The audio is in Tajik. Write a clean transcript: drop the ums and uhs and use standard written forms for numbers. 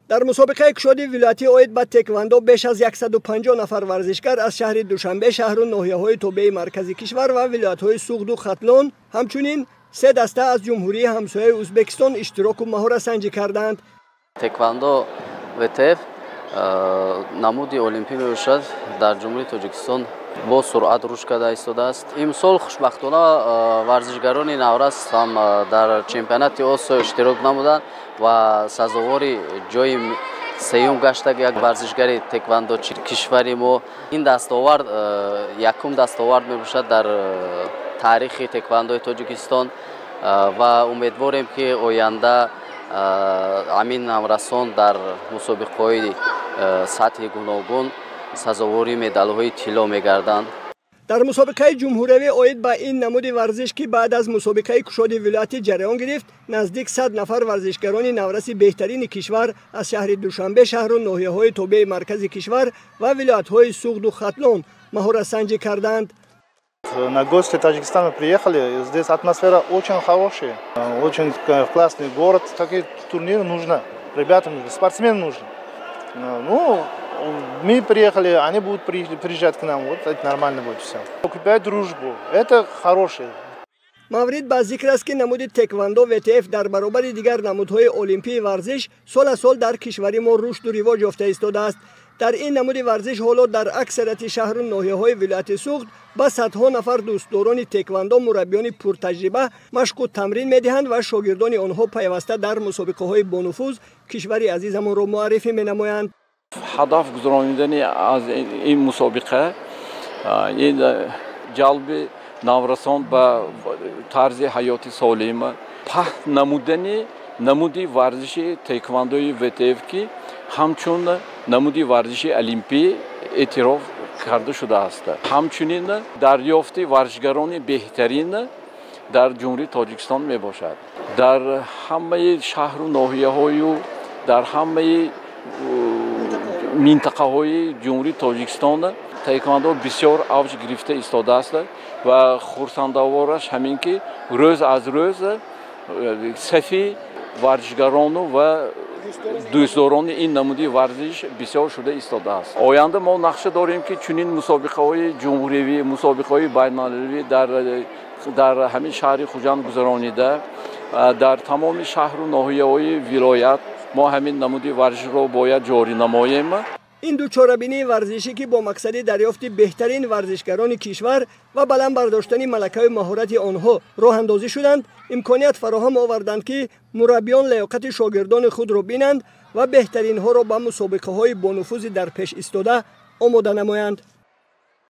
Дар мусобиқаи кушоди вилоятӣ оид ба теквандо беш аз 150 нафар варзишгар аз шаҳри Душанбе, шаҳру ноҳияҳои тобеи маркази кишвар ва вилоятҳои Суғду Хатлон, ҳамчунин се даста аз ҷумҳурии ҳамсояи Ӯзбекистон иштироку маҳоратсанҷӣ карданд. Теквандо ВТФ намуди олимпӣ мебошад, дар Ҷумҳурии Тоҷикистон бо суръат рушд карда истодааст. Имсол хушбахтона варзишгарони наврас ҳам дар чемпионати Осиё иштирок намуданд ва сазовори ҷои сеюм гашта як варзишгари теквандочи кишвари мо. Ин дастовард якум дастовард мебошад дар таърихи теквандои Тоҷикистон ва умедворем, ки оянда ҳамин наврасон дар мусобиқаҳои сатҳи гуногун сазовори медалҳои тилло мегарданд. Дар мусобиқаи ҷумҳуриявӣ оид ба ин намуди варзиш, ки баъд аз мусобиқаи кушоди вилоятӣ ҷараён гирифт, наздик 100 нафар варзишгарони навраси беҳтарини кишвар аз шаҳри Душанбе, шаҳру ноҳияҳои тобеи маркази кишвар ва вилоятҳои Суғду Хатлон маҳоратсанҷӣ карданд. На гости Таджикистана приехали. Здесь атмосфера очень хорошая, очень классный город. Такие турниры нужно. Ребятам нужно, спортсменам нужно. Ну, мы приехали, они будут приезжать к нам. Вот это нормально будет все. Укреплять дружбу. Это хорошее. Маврид ба зикр аст, ки намуди теквандо ВТФ дар баробари дигар намудҳои олимпии варзиш сол аз сол дар кишвари мо рушду ривоҷ ёфта истодааст. Дар ин намуди варзиш ҳоло дар аксарияти шаҳру ноҳияҳои вилояти Суғд ба садҳо нафар дӯстдорони теквандо мураббиёни пуртаҷриба машқу тамрин медиҳанд ва шогирдони онҳо пайваста дар мусобиқаҳои бонуфуз кишвари азизамонро муаррифӣ менамоянд. Ҳадаф гузаронидани аз ин мусобиқа ин ҷалби наврасон ба тарзи ҳаёти солим, паҳн намудани намуди варзиши теквандои ВТФ, ки ҳамчун намуди варзиши олимпӣ эътироф карда шудааст, ҳамчунин дарёфти варзишгарони беҳтарин дар Ҷумҳурии Тоҷикистон мебошад. Дар ҳамаи шаҳру ноҳияҳою дар ҳамаи минтақаҳои Ҷумҳурии Тоҷикистон таеквандо бисёр авҷ гирифта истодааст ва хурсандавораш ҳамин, ки рӯз аз рӯз сафи варзишгарону ва дӯстдорони ин намуди варзиш бисёр шуда истодааст. Оянда мо нақша дорем, ки чунин мусобиқаҳои ҷумҳуриявӣ, мусобиқаҳои байналмилалӣ дар ҳамин шаҳри Хуҷанд гузаронида, дар тамоми шаҳру ноҳияҳои вилоят мо ҳамин намуди варзишро бояд ҷорӣ намоем. Ин ду чорабинии варзишӣ, ки бо мақсади дарёфти беҳтарин варзишгарони кишвар ва баланд бардоштани малакаи маҳорати онҳо роҳандозӣ шуданд, имконият фароҳам оварданд, ки мураббиён лаёқати шогирдони худро бинанд ва беҳтаринҳоро ба мусобиқаҳои бонуфузи дар пеш истода омода намоянд.